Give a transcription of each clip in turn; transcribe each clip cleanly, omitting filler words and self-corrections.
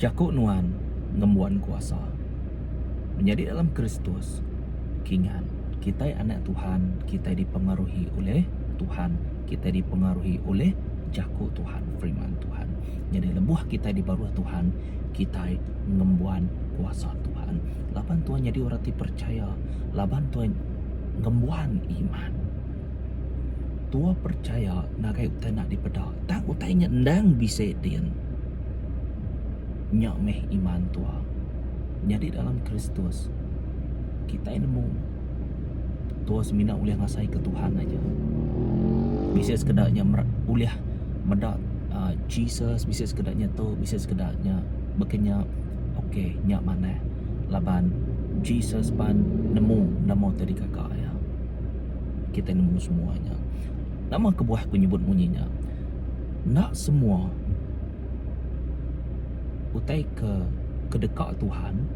Jaku nuan ngembuan kuasa. Menyadi dalam Kristus, kingat, kitai anak Tuhan, kitai dipengaruhi oleh Tuhan, kitai dipengaruhi oleh Jaku Tuhan, firman Tuhan. Nyadi lebuh kitai di baruh Tuhan, kitai ngembuan kuasa Tuhan. Laban Tuhan nyadi orang ti percaya, laban Tuhan ngembuan iman. Tua percaya ngagai utai enda dipeda, tang utai nya endang bisi din. Nya meh iman tua. Nyadi dalam Kristus, kitai nemu tua semina ulih ngasaika Tuhan aja. Bisi sekeda nya ulih meda uhh Jesus, bisi sekeda nya tu, bisi sekeda nya baka nya. Ok, nya manah laban Jesus pan nemu nama utai digaga iya. Kitai nemu semua nya. Nama kebuah ku nyebut munyi nya? Enda semua utai ke kedeka Tuhan,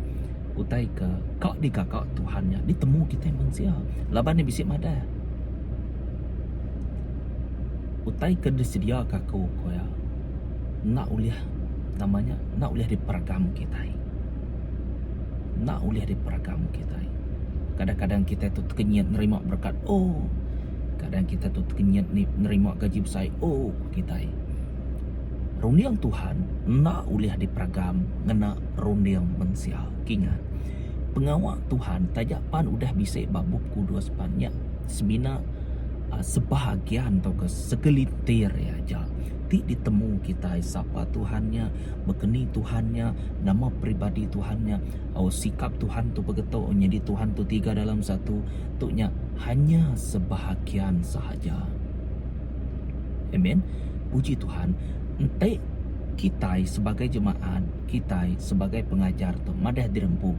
utai ke ka digaga Tuhan nya ditemu kitai mensia laban iya bisi madah. Utai ke disediaka aku ku iya enda ulih nama nya enda ulih diperagam kitai. Enda ulih diperagam kitai. Kadang-kadang kitai tu tekenyit nerima berekat oh kadang kitai tu tekenyit nerima gaji besai oh ku kitai. Runding Tuhan enda ulih diperagam ngena runding mensia. Kingat, pengawa Tuhan taja pan udah bisi ba Bup Kudus pan nya semina sebahagian tauka segelintir iya aja ti ditemu kitai sapa Tuhan nya, baka ni Tuhan nya, nama peribadi Tuhan nya, au sikap Tuhan tu begetu nyadi Tuhan tu tiga dalam satu tu nya hanya sebahagian sahaja. Amen. Puji Tuhan, enti kitai sebagai jemaat, kitai sebagai pengajar tu madah diri empu,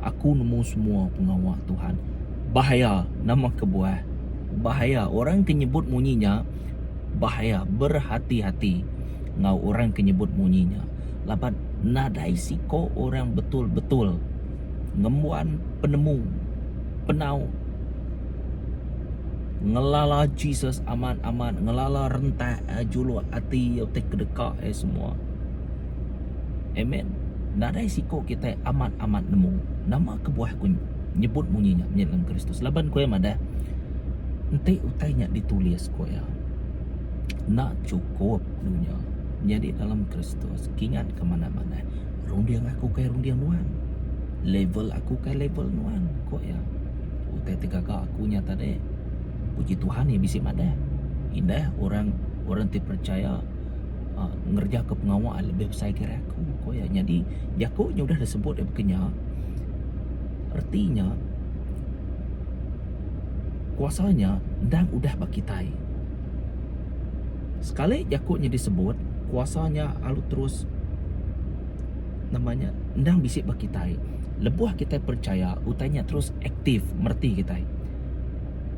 aku nemu semua pengawa Tuhan. Bahaya nama kebuah? Bahaya orang ke nyebut munyi nya bahaya berhati-hati enggau orang ke nyebut munyi nya laban nadai siko orang betul-betul ngembuan penemu penau ngelala Jesus amat-amat ngelala rentak juluk ati utai ke deka iya semua. Amen. Nadai siko kitai amat-amat nemu nama kebuah ku nyebut munyi nya menyadi dalam Kristus laban ku iya madah enti utai nya ditulis ku iya enda chukup dunya menyadi dalam Kristus kingat ke manah-manah runding aku kai runding nuan level aku kai level nuan ku iya. Utai ti gaga aku nya tadi puji Tuhan iya bisi madah. Indah orang orang ti percaya uhh ngereja ke pengawa lebih besai ari aku ku iya. Nyadi jaku nya udah disebut iya baka nya reti nya kuasa nya endang udah ba kitai. Sekali jaku nya disebut kuasa nya lalu terus nama nya endang bisi ba kitai. Lebuh kitai percaya utai nya terus aktif mereti kitai.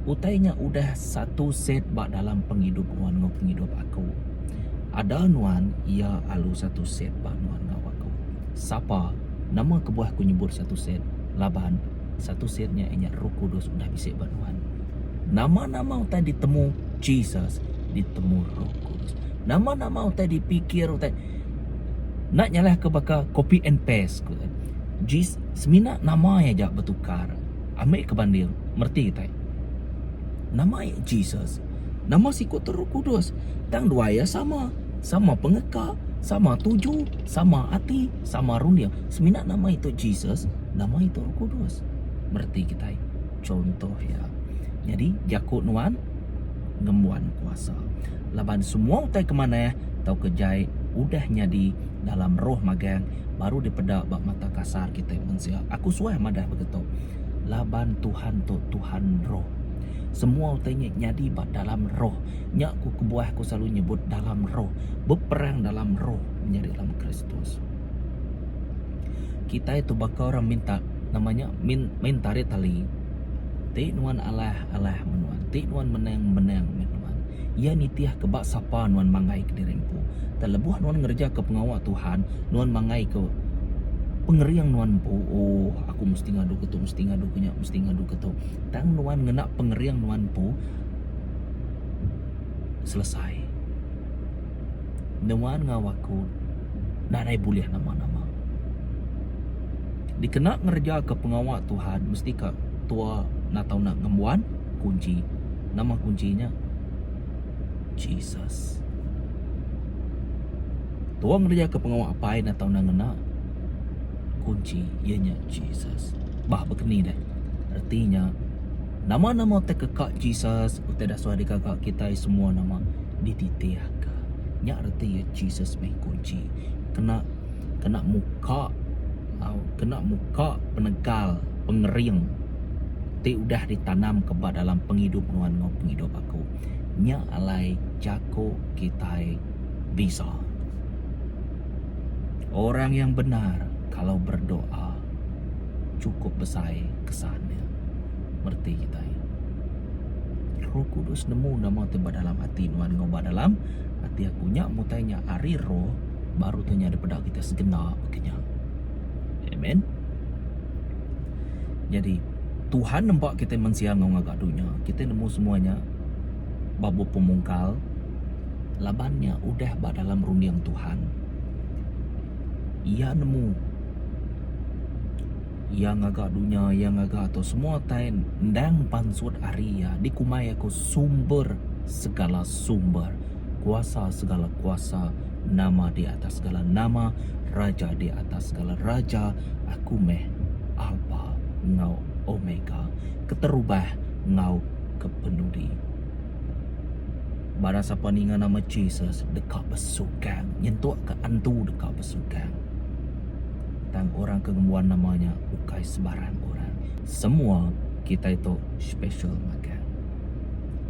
Utai nya udah satu set ba dalam pengidup nuan enggau pengidup aku. Ada nuan iya alu satu set ba nuan enggau aku. Sapa nama kebuah aku nyebut satu set laban satu set nya inya roh kudus udah bisi ba nuan. Nama-nama utai ditemu Jesus ditemu roh kudus. Nama-nama utai dipikir utai Enda nyalah ke baka copy and paste ku. Jis semina nama iya aja betukar. Ambi ke banding mereti kitai. Nama iya Jesus, nama siku tu Roh Kudus. Tang dua iya sama. Sama pengeka, sama tuju, sama ati, sama runding. Semina nama itu Jesus, nama itu Roh Kudus. Mereti kitai. Chunto iya. Nyadi jaku nuan ngembuan kuasa. Laban semua utai ke manah tauka jai udah nyadi dalam roh magang baru dipeda ba mata kasar kitai mensia. Aku suah madah begitu laban Tuhan tu Tuhan roh. Semua utai nya nyadi ba dalam roh. Nya ku kebuah aku selalu nyebut dalam roh. Beperang dalam roh menyadi dalam Kristus. Kitai tu baka orang minta nama nya min main tarik tali. Ti nuan alah alah meh nuan. Ti nuan menang menang meh nuan. Iya nitih ke ba sapa nuan manggai ke diri empu. Tang lebuh nuan ngereja ke pengawa Tuhan, nuan manggai ke pengering nuan empu, oh aku mesti ngadu ke tu, mesti ngadu ke nya, mesti ngadu ke tu. Tang nuan ngena pengering nuan empu selesai. Nuan enggau aku nadai bulih nama-nama. Dikena ngereja ke pengawa Tuhan mesti ka tua enda tau enda ngembuan kunchi. Nama kunchi nya? Jesus. Tua ngereja ke pengawa apai enda tau enda ngena kunchi iya nya Jesus. Bah bekeni deh. Reti nya nama-nama utai ke ka Jesus utai da suah digaga kitai semua nama dititihka. Nya reti iya Jesus meh kunchi kena kena muka au kena muka penegal pengering ti udah ditanamka ba dalam pengidup nuan enggau pengidup aku. Nya alai jaku kitai bisa. Orang yang benar kalau berdoa chukup besai kesan iya. Mereti kitai. Roh Kudus nemu nama ti ba dalam ati nuan enggau ba dalam ati aku. Nya mutai nya ari roh baru tu nya dipeda kitai segenda baka nya. Amen. Nyadi Tuhan nempa kitai mensia enggau ngaga dunya. Kitai nemu semua nya ba bup pemungkal laban nya udah ba dalam runding Tuhan. Iya nemu Iya ngaga dunya, Iya ngaga tu semua utai endang pansut ari Iya. Dikumbai aku sumber segala sumber, kuasa segala kuasa, nama di atas segala nama, raja di atas segala raja. Aku meh Alpa enggau Omega, keterubah enggau kepenudi. Barang sapa ninga nama Jesus deka besukang, nyentukka antu deka besukang. Tang orang ke ngembuan nama nya ukai sebarang orang. Semua kitai tu special magang.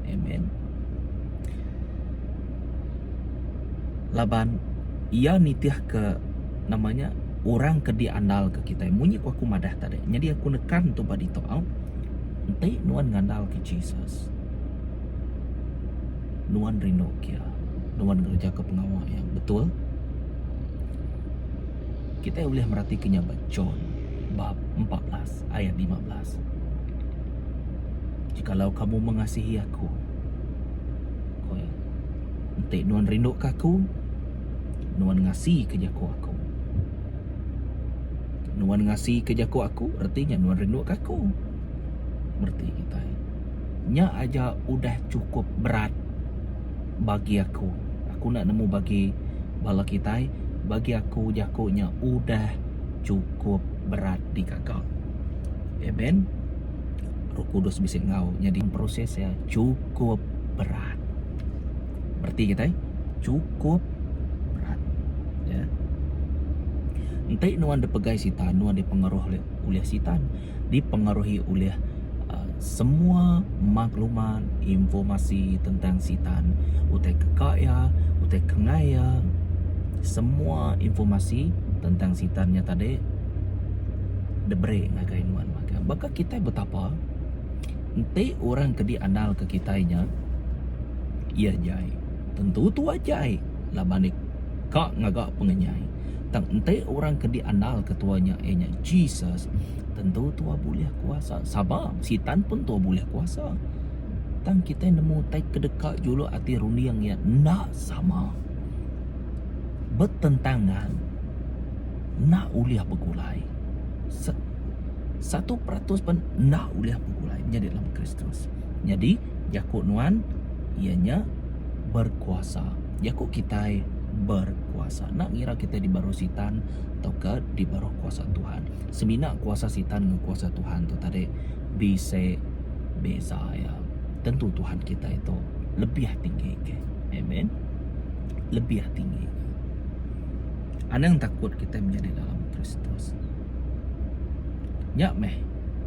Amen. Laban iya nitihka nama nya orang ke diandalka kitai. Munyi ku aku madah tadi. Nyadi aku nekan tu ba ditu au. Enti nuan ngandalka Jesus, nuan rindu ke iya, nuan ngerejaka pengawa iya. Betul? Kitai ulih meratika nya ba John bab 14 ayat 15. Jikalau kamu mengasihi aku, ko iya, enti nuan rinduka aku, nuan ngasika jaku aku. Nuan ngasika jaku aku, reti nya nuan rinduka aku. Mereti kitai. Nya aja udah chukup berat bagi aku. Aku enda nemu bagi bala kitai, bagi aku jaku nya udah chukup berat digaga. Amen. Roh Kudus bisi enggau nyadi proses iya chukup berat. Bereti kitai chukup berat. Ya. Enti nuan dipegai sitan, nuan dipengaruh oleh sitan, dipengaruhi oleh uh, semua maklumat, informasi tentang sitan, utai ke ka iya, utai ke ngai iya, semua informasi tentang sitan nya tadi diberi ngagai nuan mega. Baka kitai betapa enti orang ke diandalka kitai nya iya jai, tentu tua jai laban iya ka ngaga pengenyai. Tang enti orang ke diandalka tua nya iya nya Jesus, tentu tua bulih kuasa. Sama, Sitan pun tua bulih kuasa. Tang kitai nemu utai ke deka juluk ati runding iya enda sama. Betentangan enda ulih begulai. 1% pen enda ulih begulai nyadi dalam Kristus. Nyadi, jaku nuan iya nya berkuasa. Jaku kitai berkuasa. Enda ngira kitai di baruh sitan tauka di baruh kuasa Tuhan. Semina kuasa sitan enggau kuasa Tuhan tu tadi bisi beza iya. Tentu Tuhan kitai tu lebih tinggi ke. Amen. Lebih tinggi. Anang takut kitai menyadi dalam Kristus. Nya meh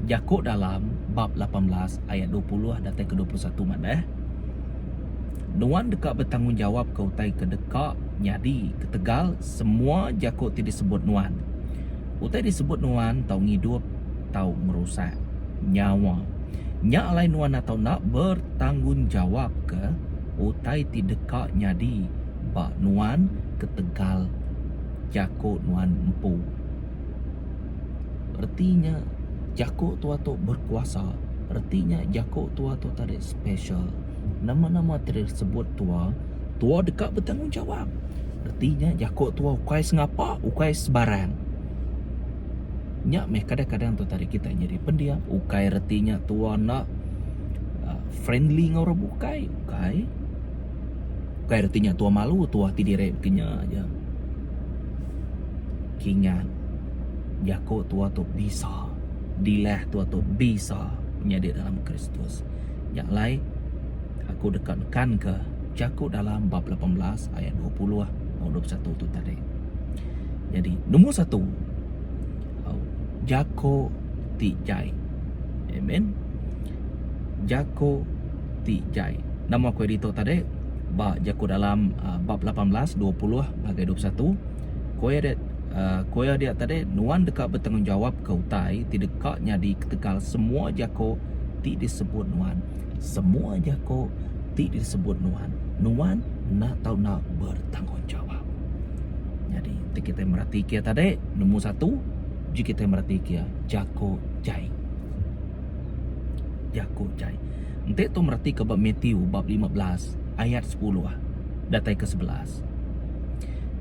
jaku dalam bab 18 ayat 20 datai ke 21 madah. Nuan deka betanggungjawap ke utai ke deka nyadi ketegal semua jaku ti disebut nuan. Utai disebut nuan tau ngidup tau ngerusak nyawa. Nya alai nuan atau enda bertanggungjawap ke utai ti deka nyadi ba nuan ketegal jaku nuan empu. Reti nya jaku tua tu berkuasa. Reti nya jaku tua tu tadi special. Nama-nama ti disebut tua, tua deka betanggungjawab. Reti nya jaku tua ukai sengapa, ukai sebarang. Nya meh kadang-kadang tu tadi kitai nyadi pendiam ukai reti nya tua enda friendly enggau orang bukai ukai. Ukai reti nya tua malu tua ti diri ke nya aja. Kingat jaku tua tu bisa dilah tua tu bisa nyadi dalam Kristus. Nya alai aku deka nekanka jaku dalam bab 18 ayat 20 enggau 21 tu tadi. Nyadi nombor satu jako ti jai. Amen. Jako ti jai. Nama ku ditu tadi ba jako dalam bab 18 20 ngagai 21 ku iya dia ku iya dia tadi nuan deka betanggungjawab ke utai ti deka nyadi ketegal semua jako ti disebut nuan. Semua jako ti disebut nuan. Nuan enda tau enda bertanggungjawab. Nyadi ti kitai merati ke tadi nombor satu ji kitai merati ke jako jai. Jako jai. Enti tu merati ke ba Matthew bab 15 ayat 10 datai ke 11.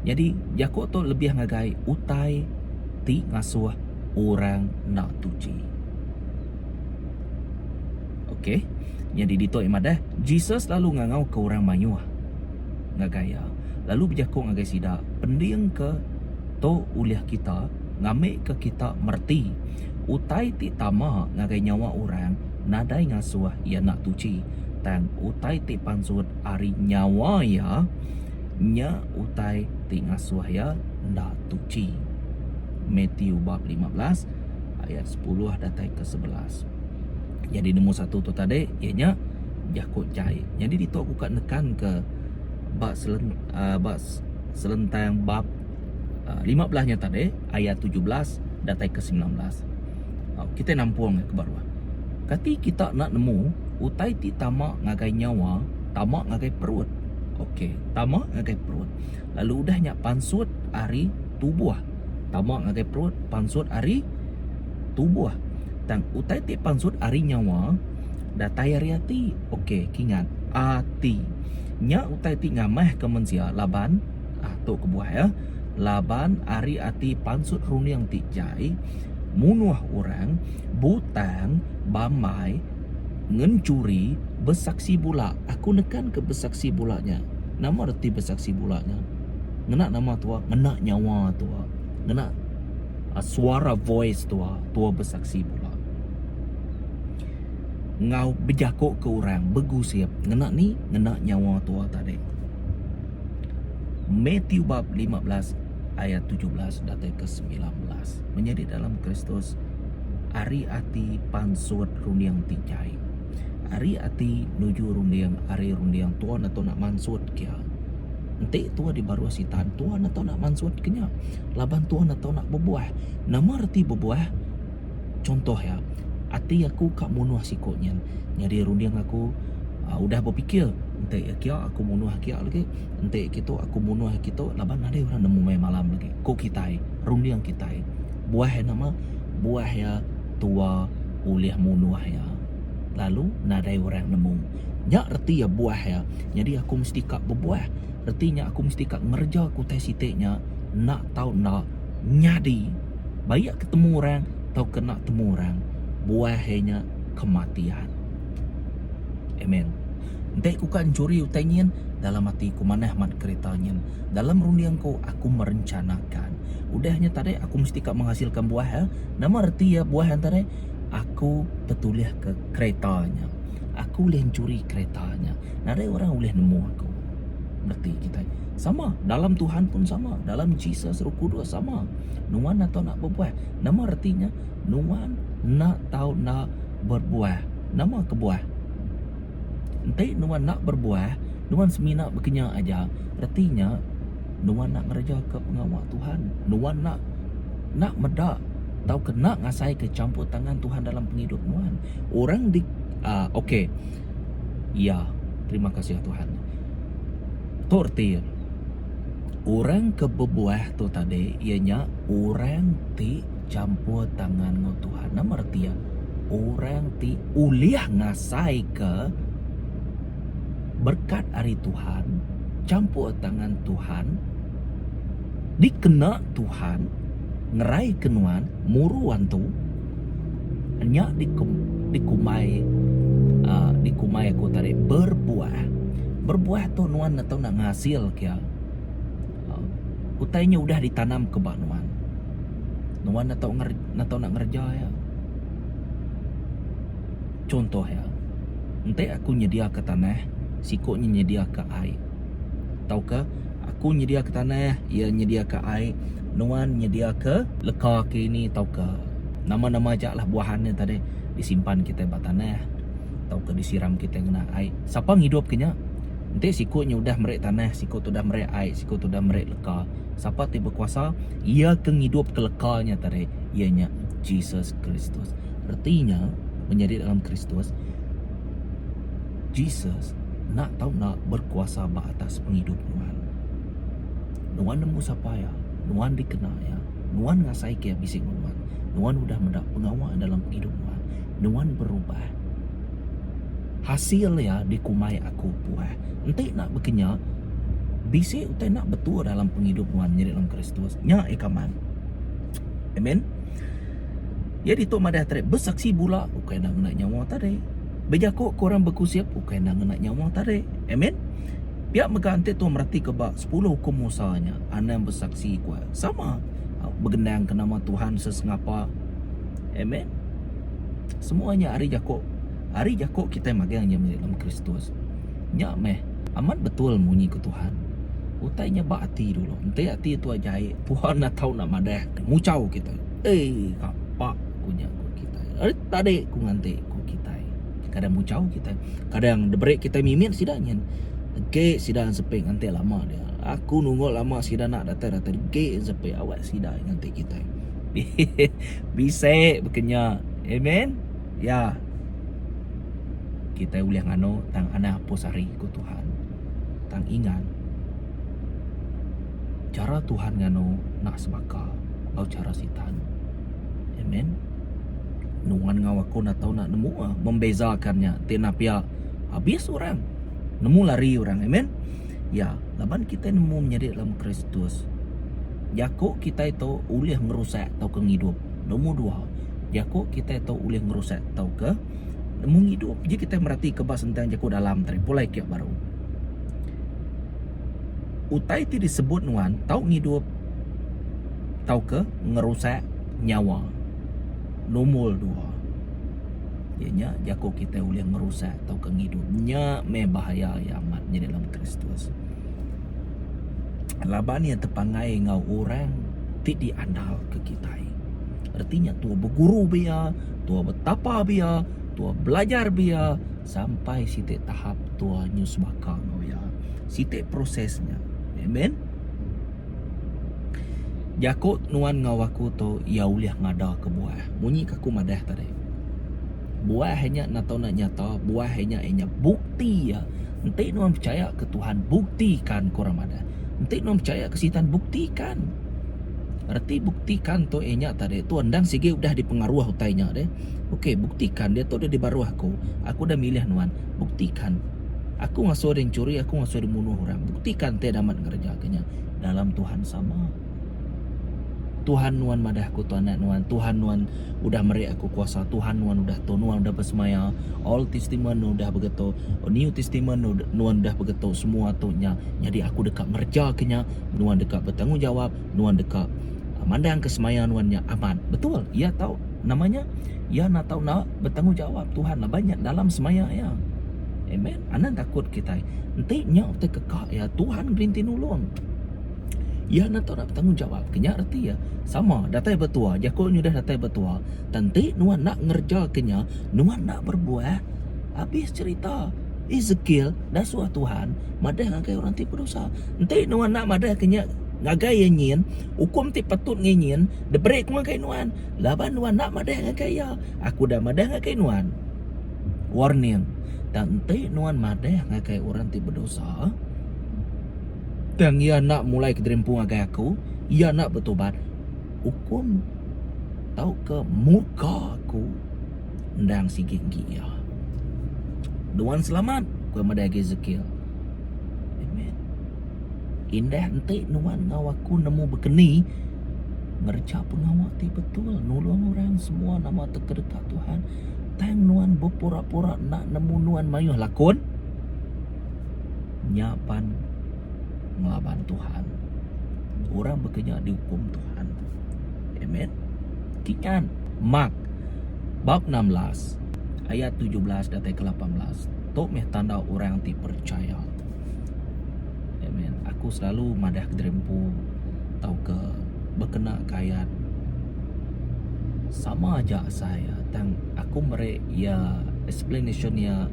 Nyadi jako tu lebih ngagai utai ti ngasuh orang enda tuchi. Okey. Nyadi ditu iya madah Jesus lalu ngangau ke orang mayuh. Ngagai iya, lalu bejaku ngagai sida, Pendingka tu ulih kita, ngambika kita mereti, utai ti tama ngagai nyawa orang nadai ngasuh iya enda tuchi, tang utai ti pansut ari nyawa iya, nya utai ti ngasuh iya enda tuchi. Matthew bab 15 ayat 10 datai ke 11. Nyadi nombor satu tu tadi iya nya jaku jai. Nyadi ditu aku ka nekan ke ba selen uh, ba selentang bab uh, 15 nya tadi ayat 17 datai ke 19. Uh, kita nampung ke baruh. Kati kita nak nemu utai ti tama ngagai nyawa tama ngagai perut. Okey, tama ngagai perut. Lalu udah nya pansut ari tubuh. Tama ngagai perut, pansut ari tubuh. Tang utai ti pansut ari nyawa datai ari ati. Ok, kingat, ati. Nya utai ti ngamahka mensia laban, ah tu kebuah iya, laban ari ati pansut runding ti jai, munuh orang, butang, bambai, ngenchuri, besaksi bula. Aku nekanka besaksi bula nya. Nama reti besaksi bula nya? Ngena nama tua? Ngena nyawa tua. Ngena suara voice tua, tua besaksi bula. Enggau bejako ke orang begusip ngena ni ngena nyawa tua tadi. Matthew bab 15 ayat 17 datai ke 19. Menyadi dalam Kristus ari ati pansut runding ti jai. Ari ati nuju runding ari runding tua enda tau nak mansut kia. Enti tua di baruh sitan tua enda tau nak mansut ke nya laban tua enda tau nak bebuah. Nama reti bebuah? Chuntoh iya, ati aku ka munuh siku nyin. Nyadi runding aku uhh udah bepikir enti kia aku munuh kia lagi, enti kitu aku munuh kitu laban nadai orang nemu maya malam lagi. Ku kitai, runding kitai. Buah iya nama? Buah iya tua ulih munuh iya lalu nadai orang nemu. Nya reti iya buah iya. Nyadi aku mesti ka bebuah. Reti nya aku mesti ka ngereja ke utai siti nya enda tau enda nyadi. Baik ke temu orang tauka enda temu orang, buah iya nya kematian. Amen. Enti ku ka enchuri utai nyin, dalam ati ku manah mat kereta nyin. Dalam runding ku, aku merencanakan. Udah nya tadi aku mesti ka menghasilkan buah iya. Nama reti iya buah iya tadi? Aku tetulihka kereta nya. Aku ulih enchuri kereta nya. Nadai orang ulih nemu aku. Reti kitai. Sama, dalam Tuhan pun sama, dalam Jesus Roh Kudus sama. Nuan enda tau enda bebuah. Nama reti nya? Nuan enda tau enda berbuah. Nama kebuah? Enti nuan enda berbuah, nuan semina bekenya aja, reti nya nuan enda ngereja ke pengawa Tuhan. Nuan enda enda meda tauka enda ngasaika campur tangan Tuhan dalam pengidup nuan. Orang di uhh okay. Iya, terima kasih Tuhan. Tu reti iya. Orang ke bebuah tu tadi iya nya orang ti champur tangan enggau Tuhan. Nama reti iya? Orang ti ulih ngasaika berkat ari Tuhan, champur tangan Tuhan, dikena Tuhan. ngeraika nuan muru antu nya dikumbai uhh dikumbai aku tadi berbuah. Berbuah tu nuan enda tau nak ngasilka iya. Utai nya udah ditanam ke ba nuan. Nuan enda tau enda tau nak ngereja iya. Chunto iya, enti aku nyediaka tanah, siku nya nyediaka ai. Tauka aku nyediaka tanah, iya nyediaka ai, nuan nyediaka leka ke ini tauka nama-nama aja lah buahan nya tadi disimpan kitai ba tanah tauka disiram kitai ngena ai. Sapa ngidupka nya? Enti siku nya udah meri tanah, siku tu udah meri ai, siku tu udah meri leka. Sapa ti bekuasa? Iya ke ngidupka leka nya tadi, iya nya Jesus Kristus. Reti nya, menyadi dalam Kristus, Jesus enda tau enda berkuasa ba atas pengidup nuan. Nuan nemu sapa iya, nuan dikena iya, nuan ngasaika iya bisi enggau nuan. Nuan udah meda pengawa iya dalam pengidup nuan. Nuan berubah. Hasil iya dikumbai aku puah. Enti enda baka nya, bisi utai enda betul dalam pengidup nuan menyadi dalam Kristus. Nya iya kaman. Amen. Iya ditu madah tadi besaksi bula ukai enda ngena nyawa tadi. Bejaku ke orang bekusip ukai enda ngena nyawa tadi. Amen. Pia mega enti tu meratika ba sepuluh hukum Musa nya anang besaksi ku sama begendang ke nama Tuhan sesengapa. Amen. Semua nya ari jaku ari jaku kitai magang nya meri dalam Kristus. Nya meh amat betul munyi ku Tuhan. Utai nya ba ati dulu. Enti ati tu jai, Tuhan enda tau nak madah muchau kitai. Ei kapa ku nya ku kitai. Ari tadi ku nganti ku kitai. Kadang muchau kitai. Kadang diberi kitai mimit sida nyin. Egi sida ensepi nganti lama dia. Aku nunggu lama sida nak datai datai egi ensepi awak sida nganti kitai. Bisi baka nya. Amen. Ya. Kitai ulih nganu tang anang apus hari ku Tuhan. Tang ingat, chara Tuhan nganu enda sebaka enggau chara Sitan. Amen. Nuan enggau aku enda tau nak nemu ah membezakan nya ti enda pia abis orang. Nemu lari orang. Amen. Ya, laban kitai nemu menyadi dalam Kristus. Jaku kitai tu ulih ngerusak tauka ngidup. Nombor dua, jaku kitai tu ulih ngerusak tauka nemu ngidup. Ji kitai meratika ba sentang jaku dalam tadi pulai kiak baru. Utai ti disebut nuan tau ngidup tauka ngerusak nyawa. Nombor dua, iya nya jaku kitai ulih ngerusak tauka ngidup. Nya meh bahaya iya amat nyadi dalam Kristus. Laban iya tepangai enggau orang ti diandalka kitai. Reti nya tua beguru ba iya, tua betapa ba iya, tua belajar ba iya sampai siti tahap tua nyu sebaka enggau iya. Siti proses nya. Amen. Jaku nuan enggau aku tu iya ulih ngadaka buah. Munyi ke aku madah tadi. Buah nya enda tau enda nyata, buah nya inya bukti iya. Enti nuan pechaya ke Tuhan, buktikan ku orang madah. Enti nuan pechaya ke Sitan, buktikan. Reti buktikan tu inya tadi tu endang sigi udah dipengaruh utai nya deh. Okey, buktikan diatu deh dibaruh aku. Aku udah milih nuan. Buktikan. Aku ngasuh deh enchuri, aku ngasuh deh munuh orang. Buktikan ti amat ngereja ke nya. Dalam Tuhan sama. Tuhan nuan madah aku tu anak nuan. Tuhan nuan udah meri aku kuasa. Tuhan nuan udah tu, nuan udah besemaya. Old Testament udah begetu, New Testament nuan udah begetu. Semua tu nya nyadi aku deka ngereja ke nya. Nuan deka betanggungjawab, nuan deka mandangka semaya nuan nya amat. Betul, iya tau nama nya? Iya enda tau enda betanggungjawab Tuhan laban nya dalam semaya iya. Amen. Anang takut kitai. Enti nya utai keka iya, Tuhan gerinti nulung. Iya enda tau enda betanggungjawab. Ke nya reti iya. Sama, datai ba tua, jaku nya udah datai ba tua. Tang enti nuan enda ngerejaka nya, nuan enda berbuah, abis cherita. Ezekiel dasuh Tuhan madah ngagai orang ti bedosa. Enti nuan enda madahka nya ngagai iya nyin, ukum ti patut ngi nyin diberi ku ngagai nuan laban nuan enda madah ngagai iya. Aku udah madah ngagai nuan. Warning, Tang enti nuan madah ngagai orang ti bedosa, tang iya enda mulai kediri empu ngagai aku, iya enda betobat, ukum tauka murka aku endang sigi enggi iya. Nuan selamat, ku iya madah ngagai Ezekiel. Amen. Indah enti nuan enggau aku nemu bekeni. Ngereja pengawa ti betul, nulung orang semua nama te kedeka Tuhan. Tang nuan bepura-pura enda nemu nuan mayuh lakun, nya pan ngelaban Tuhan. Orang baka nya diukum Tuhan. Amen. Kingan Mark bab 16 ayat 17 datai ke 18. Tu meh tanda orang ti percaya. Amen. Aku selalu madah kediri empu tauka bekena ke ayat sama aja asai iya tang aku meri iya explanation iya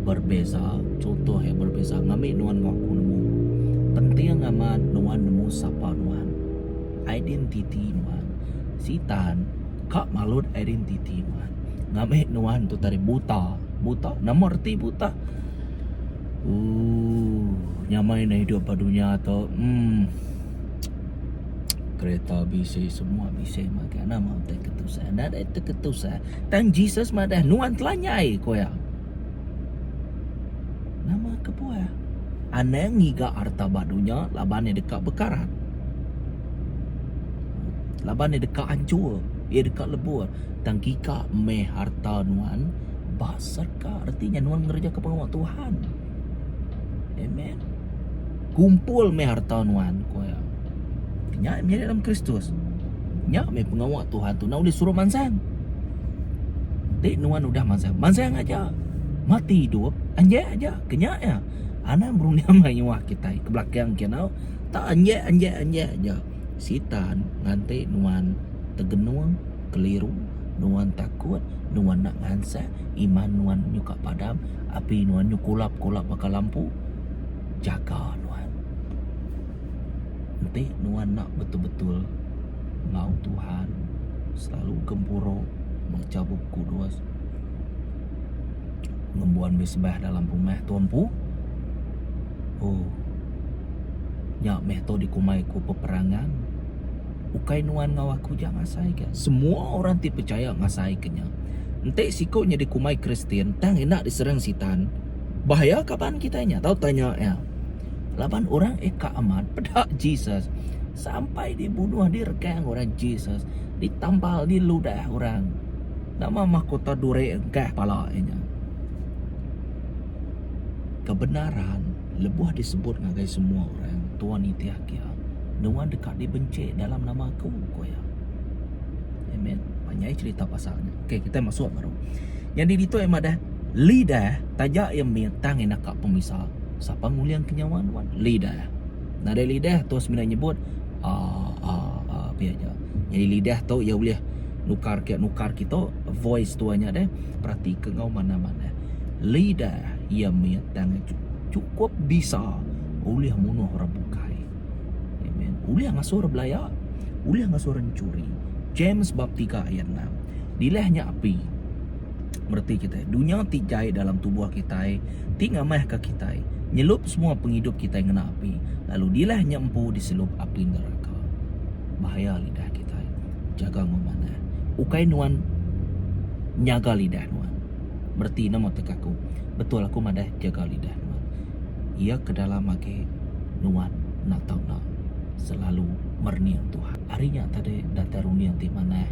berbeza contoh iya berbeza ngambi nuan enggau aku nemu penting amat nuan nemu sapa nuan identiti nuan sitan ka malut identiti nuan ngambi nuan tu tadi buta buta nama reti buta. Ooh nyamai neh idup ba dunya tu emm kereta bisi semua bisi mega nama utai ke tusah nadai te ke tusah tang Jesus madah nuan telanyai ku iya. Nama kebuah anang ngiga harta ba dunya laban iya deka bekarat laban iya deka anchur iya deka lebur tang giga meh harta nuan Ba serega reti nya nuan ngerejaka pengawa Tuhan. Amen. Kumpul meh harta nuan ku iya. Nya menyadi dalam Kristus. Nya meh pengawa Tuhan tu enda ulih suruh mansang. Enti nuan udah mansang, mansang aja. Mati idup, anjak aja. Ke nya iya. Anang berunding mayuh kitai ke belakang kian au. Tak anjak anjak anjak aja. Sitan nganti nuan tegenung. Keliru, nuan takut, nuan enda ngansak, iman nuan nyuka padam, api nuan nyu kulap-kulap baka lampu. Jaga nuan. Enti nuan enda betul-betul enggau Tuhan, selalu gempuru macha Bup Kudus, ngembuan mesbah dalam rumah tu empu, oh nya meh tu dikumbai ku peperangan. Ukai nuan enggau aku ja ngasai ka. Semua orang ti pechaya ngasai ke nya. Enti siku nya dikumbai Kristian tang enda diserang sitan, bahaya kaban kitai nya tau tanya iya. Laban orang eka amat peda Jesus sampai dibunuh diregang orang Jesus, ditampal diludah orang. Nama mahkota duri engkah pala iya nya. Kebenaran lebuh disebut ngagai semua orang, Tuan nitih Iya, nuan deka dibenci dalam nama aku, ku iya. Amen. Panjai cerita pasal nya. Okey, kita masuk baru. Nyadi ditu iya madah, lidah taja iya mit tang iya naka pemisa. Sapa nguling ke nyawa nuan? Lidah. Nadai lidah tu semina nyebut a a a pia aja. Nyadi lidah tu iya ulih nukar ke nukar kitu voice tua nya deh. Peratika enggau manah-manah. Lidah iya mit tang iya chukup bisa ulih munuh orang bukai. Amen. Ulih ngasuh orang belaya, ulih ngasuh orang enchuri. James bab 3 ayat 6. Dilah nya api. Mereti kitai, dunya ti jai dalam tubuh kitai, ti ngamahka kitai, nyelup semua pengidup kitai ngena api, lalu dilah nya empu diselup api neraka. Bahaya lidah kitai. Jaga enggau manah. Ukai nuan nyaga lidah nuan. Mereti nama teka aku. Betul aku madah jaga lidah nuan. Iya ke dalam agi nuan enda tau enda selalu merening Tuhan. Ari nya tadi datai runding ti manah,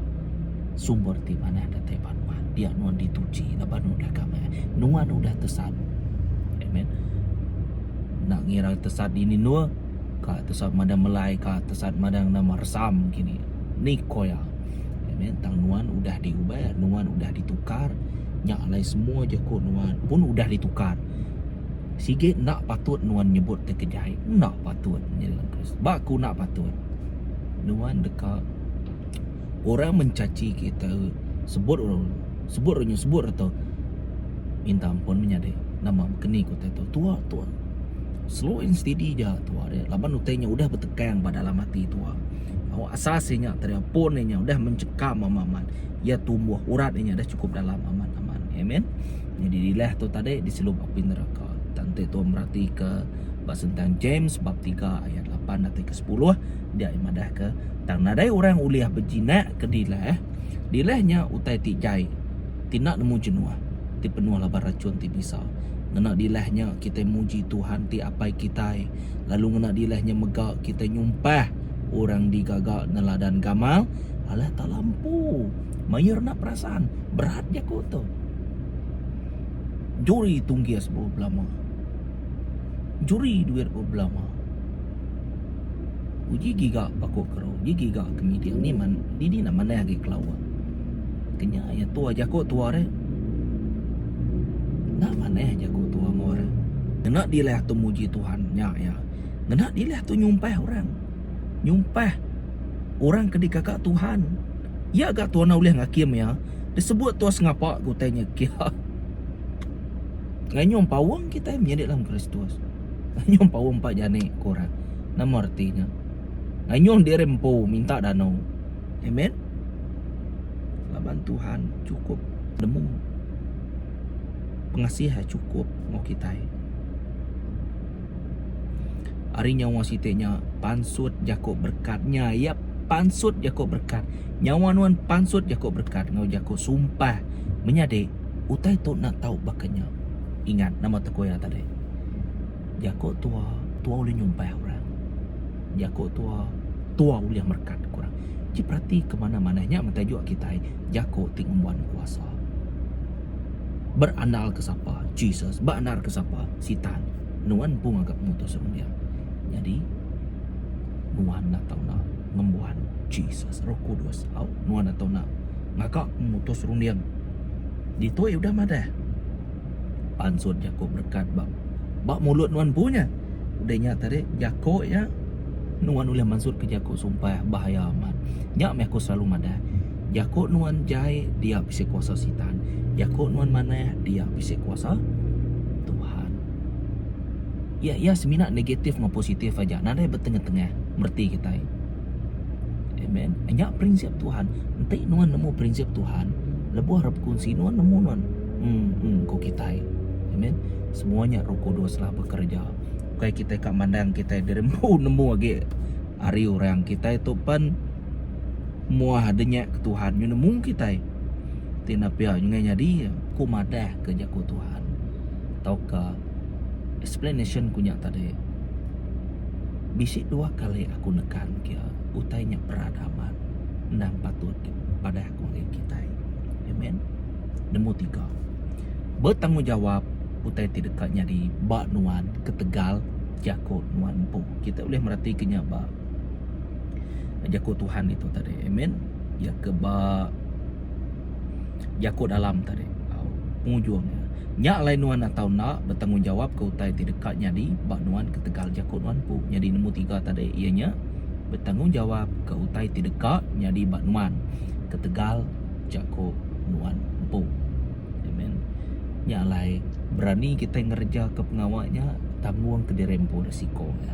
sumber ti manah datai ba nuan. Dia nuan dituchi laban nuan udah kamah. Nuan udah tesat. Amen. Enda ngira tesat dini endur ka tesat madang melai ka tesat madang nama resam kini. Ni ko iya. Amen. Tang nuan udah diubah, nuan udah ditukar. Nya alai semua jaku nuan pun udah ditukar. Sigi enda patut nuan nyebut ti ke jai. Enda patut nyadi dalam Kristus. Ba aku enda patut. Nuan deka orang mencaci kita sebut orang sebut orang sebut orang tu minta ampun menyadi nama keni ku tu tua tua slow and steady ja tua dia laban utai nya udah betekang ba dalam ati tua. Awak asas iya nya tadi pun iya nya udah mencekam amat-amat. Iya tumbuh urat iya nya dah cukup dalam amat-amat. Amen. Nyadi dilah tu tadi diselup api neraka. Tang enti tu merati ke ba sentang James bab 3 ayat 8 datai ke 10 dia iya madah ke tang nadai orang ulih bejinak ke dilah. Dilah nya utai ti jai ti enda nemu jenuh ti penuh laban rachun ti bisa. Ngena dilah nya kitai muji Tuhan ti Apai kitai lalu ngena dilah nya mega kitai nyumpah. Orang digaga neladan gamal Allah Taala empu. Mayuh enda perasan. Berat jaku tu. Juri tunggis ba belama. Juri duit ba belama. Uji giga paku keru, uji giga kemiding ni man dini nak manah agi kelawa. Kenya iya tua jaku tua deh. Enda manah jaku tua enggau orang. Ngena dilah tu muji Tuhan nya iya. Ngena dilah tu nyumpah orang. Nyumpah orang ke digaga Tuhan. Iya ga Tuhan ulih ngakim iya. Disebut tua sengapa ke utai nya kia. Nganyung paung kitai menyadi dalam Kristus. Nganyung paung empa jani ku orang. Nama reti nya? Nganyung diri empu minta danu. Amen. Laban Tuhan chukup nemu pengasih iya chukup enggau kitai. Ari nyawa siti nya pansut jaku berekat nya iya pansut jaku berekat. Nyawa nuan pansut jaku berekat enggau jaku sumpah menyadi utai tu enda tau baka nya. Ingat nama teko iya tadi. Jaku tua, tua ulih nyumpah orang. Jaku tua, tua ulih merekat ke orang. Ji perati ke manah-manah nya meh tajuk kitai jaku ti ngembuan kuasa. Berandal ke sapa? Jesus. Beandar ke sapa? Sitan. Nuan empu ngaga pemutus runding. Nyadi, nuan enda tau enda ngembuan Jesus, Roh Kudus. Au, nuan enda tau enda ngaga pemutus runding. Ditu iya udah madah. Pansut jaku berekat ba ba mulut nuan empu nya. Udah nya tadi jaku nya nuan ulih mansutka jaku sumpah bahaya amat. Nya meh aku selalu madah. Jaku nuan jai dia bisi kuasa sitan. Jaku nuan manah dia bisi kuasa Tuhan. Iya iya semina negatif enggau positif aja nadai betengah-tengah mereti kitai. Amen. Nya prinsip Tuhan. Enti nuan nemu prinsip Tuhan, lebuh ra bekunsi nuan nemu nuan em em ku kitai. Amen. Semua nya Roh Kudus lah bekereja. Ukai kitai ka mandang kitai diri empu nemu agi ari orang kitai tu pen Muah de nya ke Tuhan nyu nemu kitai ti enda pia nyungai nyadi ku madah ke jaku Tuhan tauka explanation ku nya tadi bisi dua kali aku nekan ke utai nya berat amat endang patut padah ku ngagai kitai amen. Nemu tiga betanggungjawab utai ti deka nyadi ba nuan ketegal jaku nuan empu. Kita ulih meratika nya ba Jaku Tuhan itu tadi. Amen. Ya ke ba jaku dalam tadi. Pengujung ya. Nya alai nuan atau enda betanggungjawab ke utai ti deka nyadi ba nuan ketegal jaku nuan empu. Nyadi nemu tiga tadi iya nya betanggungjawab ke utai ti deka nyadi ba nuan ketegal jaku nuan empu. Amen. Nya alai berani kitai ngereja ke pengawa nya tanggung ke diri empu risiko nya.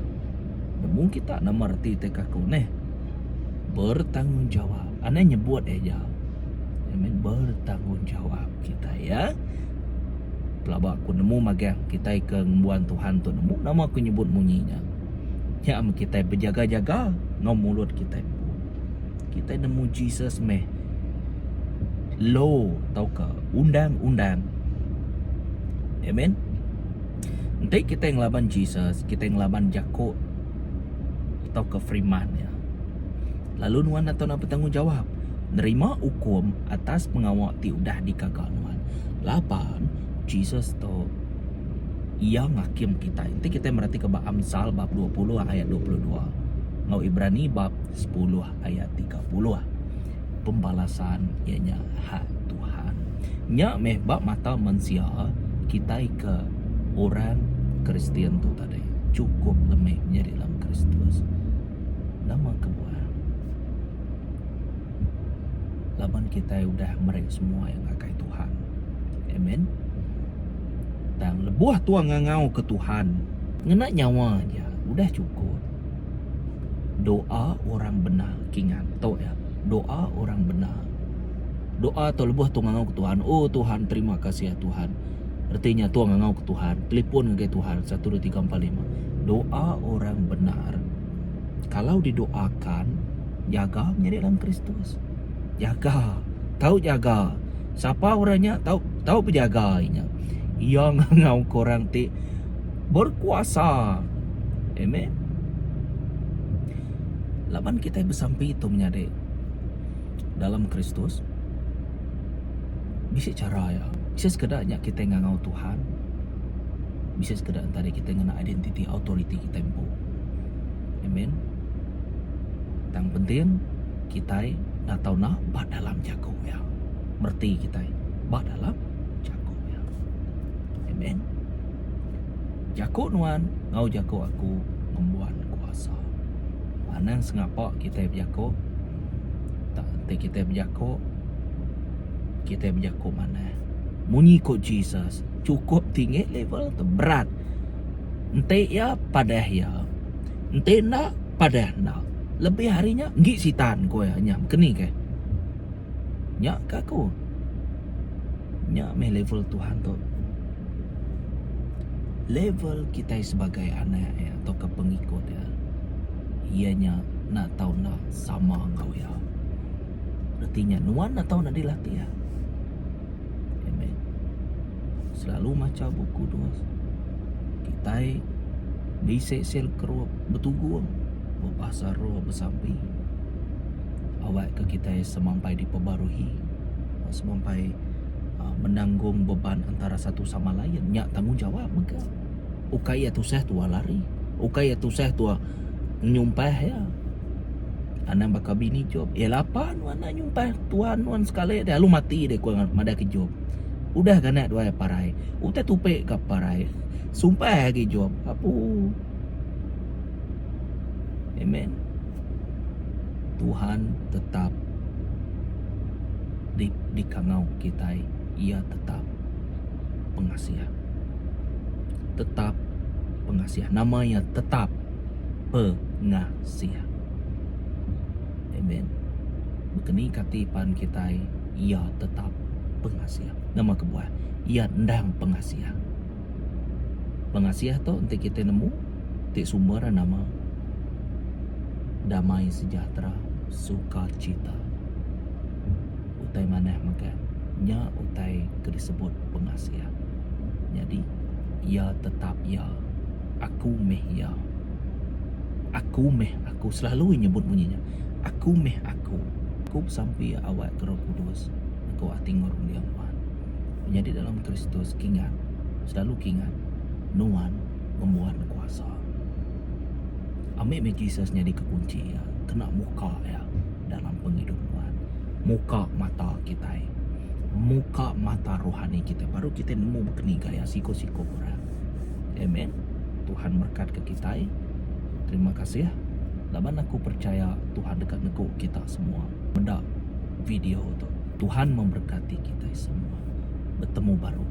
Nemu kita nama reti utai ke aku neh. Bertanggungjawab. Anang nyebut aja. Amen. Bertanggungjawab kita ya. Pelaba aku nemu magang kitai ke ngembuan Tuhan tu nemu nama aku nyebut munyi nya. Nya meh kitai bejaga-jaga enggau mulut kitai empu. Kitai nemu Jesus meh law tauka undang-undang. Amen. Enti kitai ngelaban Jesus, kitai ngelaban jaku tauka firman iya. Lalu nuan enda tau nak betanggungjawab nerima ukum atas pengawa ti udah digaga nuan. Laban Jesus tu iya ngakim kitai. Enti kitai meratika ba Amsal bab 20 ayat 22 enggau Ibrani bab 10 ayat 30. Pembalasan iya nya hak Tuhan. Nya meh ba mata mensia kitai ke orang Kristian tu tadi chukup lemi nyadi dalam Kristus. Nama kebuah? Laban kitai udah meri semua iya ngagai Tuhan. Amen. Tang lebuh tua ngangau ke Tuhan ngena nyawa aja udah chukup. Doa orang benar kingat tu iya. Doa orang benar. Doa tu lebuh tu ngangau ke Tuhan. Oh Tuhan terima kasih ya Tuhan. Reti nya tu ngangau ke Tuhan. Telefon ngagai Tuhan 1 2 3 4 5. Doa orang benar. Kalau didoakan jaga menyadi dalam Kristus. Jaga. Tau jaga. Sapa orang nya tau tau bejaga nya. Iya ngangau ke orang ti berkuasa. Amen. Laban kitai besampi tu menyadi dalam Kristus bisi chara iya. Bisi sekeda nya kitai ngangau Tuhan, bisi sekeda entara kitai ngena identiti autoriti kitai empu. Amen. Tang penting kitai enda tau enda ba dalam jaku iya. Mereti kitai ba dalam jaku iya. Amen. Jaku nuan enggau jaku aku ngembuan kuasa. Anang sengapa kitai bejaku tak enti kitai bejaku kitai bejaku manah. Munyi ku Jesus chukup tinggi level tu berat. Enti iya padah iya. Enti enda padah enda. Lebih ari nya enggi sitan ku iya nya keni keh. Nya ka aku. Nya meh level Tuhan tu. Level kitai sebagai anak iya tauka pengikut iya, iya nya enda tau enda sama enggau iya. Reti nya nuan enda tau enda dilatih. Amen. Selalu macha Bup Kudus. Kitai bisi sel kerup betugung bebasa roh besampi. Awakka kitai semampai dipebaruhi, semampai menanggung beban antara satu sama lain. Nya tanggungjawab mega. Ukai iya tusah tua lari. Ukai iya tusah tua nyumpah iya. Anang baka bini Job. Iya lapa nuan enda nyumpah tuan nuan sekali deh alu mati deh ku madah ke Job. Udah ga anak duai parai. Utai tupi ga parai. Sumpah agi Job. Apu. Amen. Tuhan tetap di dikangau kitai iya tetap pengasih. Tetap pengasih. Nama iya tetap pengasih. Amen. Bekeni kati pan kitai iya tetap pengasih. Nama kebuah? Iya endang pengasih. Pengasih tu enti kitai nemu ti sumber nama damai sejahtera sukacita. Utai manah mega nya utai ke disebut pengasih. Nyadi iya tetap iya. Aku meh iya. Aku meh aku selalu nyebut munyi nya. Aku meh aku. Aku besampi awak ke Roh Kudus enggau ati enggau runding nuan. Menyadi dalam Kristus kingat selalu kingat nuan ngembuan kuasa. Ambi meh Jesus nyadi ke kunchi iya kena muka iya dalam pengidup nuan. Muka mata kitai. Muka mata rohani kitai baru kitai nemu bekeni gaya siku-siku orang. Amen. Tuhan merkat ke kitai. Terima kasih. Laban aku percaya Tuhan deka negu kita semua meda video tu. Tuhan memberkati kitai semua. Betemu baru.